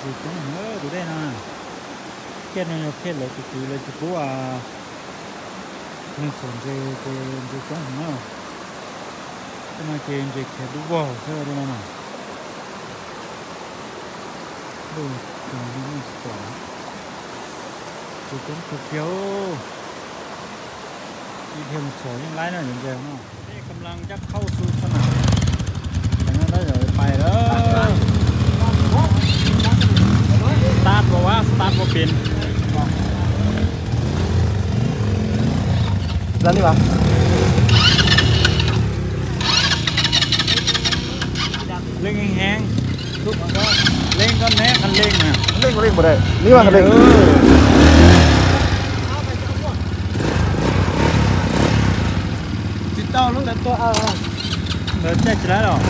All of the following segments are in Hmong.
Ntses coob heev tus dej no. Khiaj no yog khiaj lawv tus kwv lawv tsis pub neeg txhuam ntses ces ntses coob heev na. Tej no ces ntses khiav dub vog xwb no na. Ntses coob kawg kiag. Ib pliag mus txhuam yeej laib no yuav ntses no. Peb kam laj cab khauj xu xab nam, pais lawm. Start pas, start pas pem. Leej heev, leej koj neb qhov leej na. Leej, leej pas dais, neb qhov leej. Tsis tau lub ntawd tuaj, ntawd caij tsis laib los.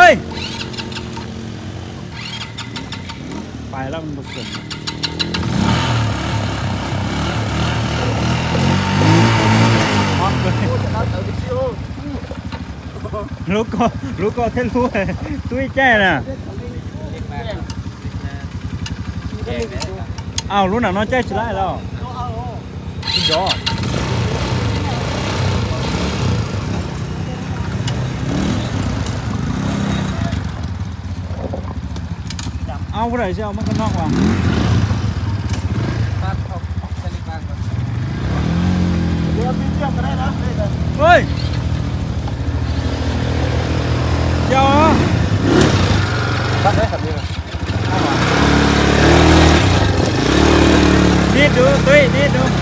Ej, pais lawm tus xwm. Lub ko, lub ko thiab lub tub ib caij na. Au, lub nram no caij tsis laib los. Tsis nrov. Au, ua daim xyov muab koj noj uas. Ui, yog. Dib dub, tub dib dub.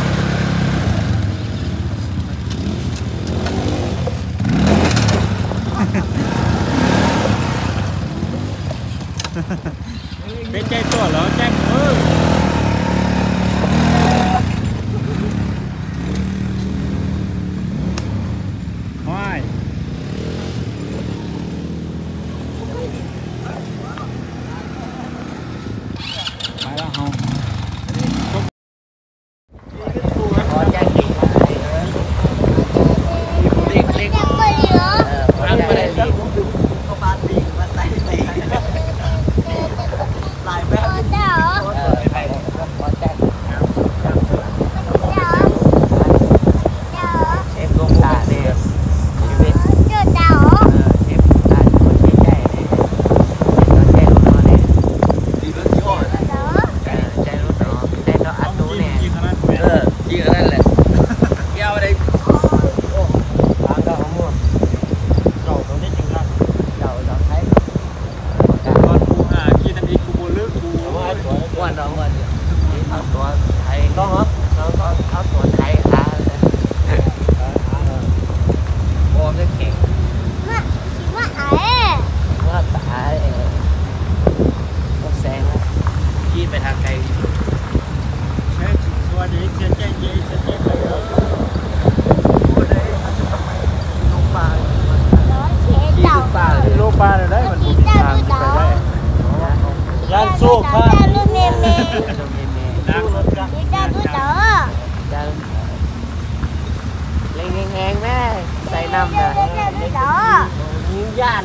Peb caij tuaj lawv caij mus. Lub pa lawm, yaj xu kha. Leej heev heev me, xais nam na. Yaj.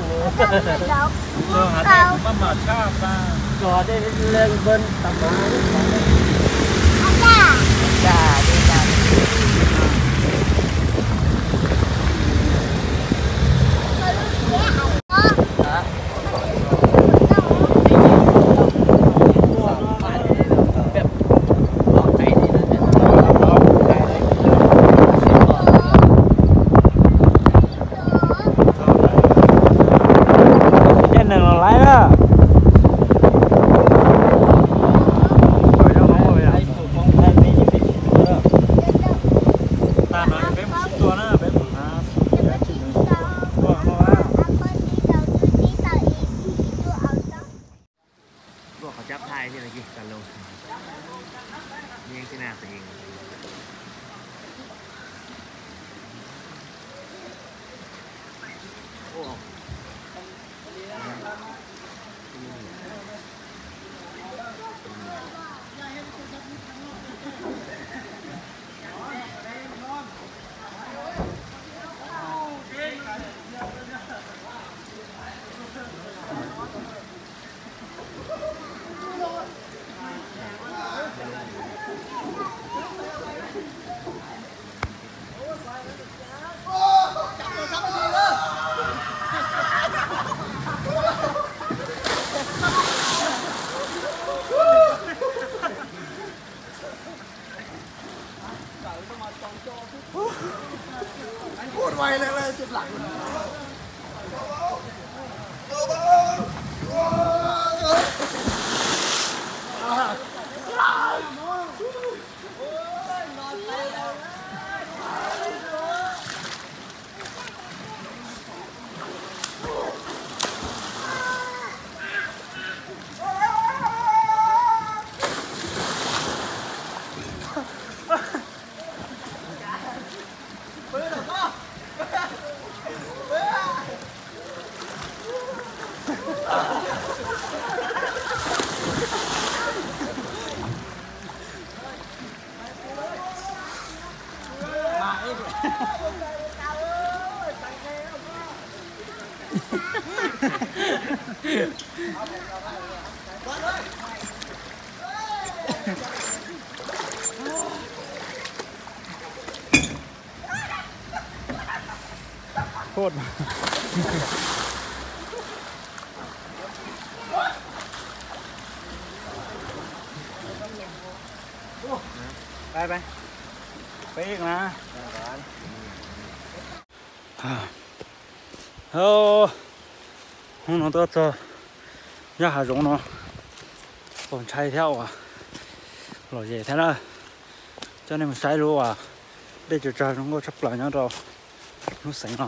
Caij nees los laib na. Tag no peb mus sib tua na, peb mus hnav. Luaj qhov cab thaij thiab no ces tas loo. Yeej tsis nag tes. โคตร ไปไป ไปอีกนะ Hnub no tuaj txog yaj hav zoov no, txaus ntshai thiab uas lom zem thiab na. Coj nej mus saib lub uas dej tsaws tsag zoo nkauj tshaj plaws nyob rau lub xeev no.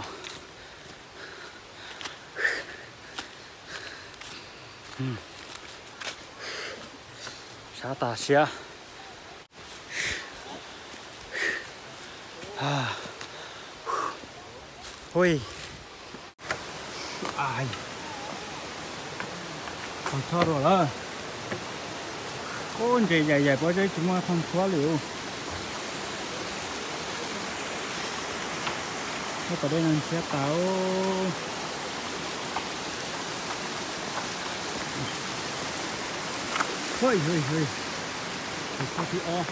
Sab tas siab. Ui, txog dua lawm. Ub, ntses yaim yaim pob zeb tsis muaj qhov ntxhuav li. Ub, tom dej no ntshiab tas. Ub, ub, ub, tus thib ob.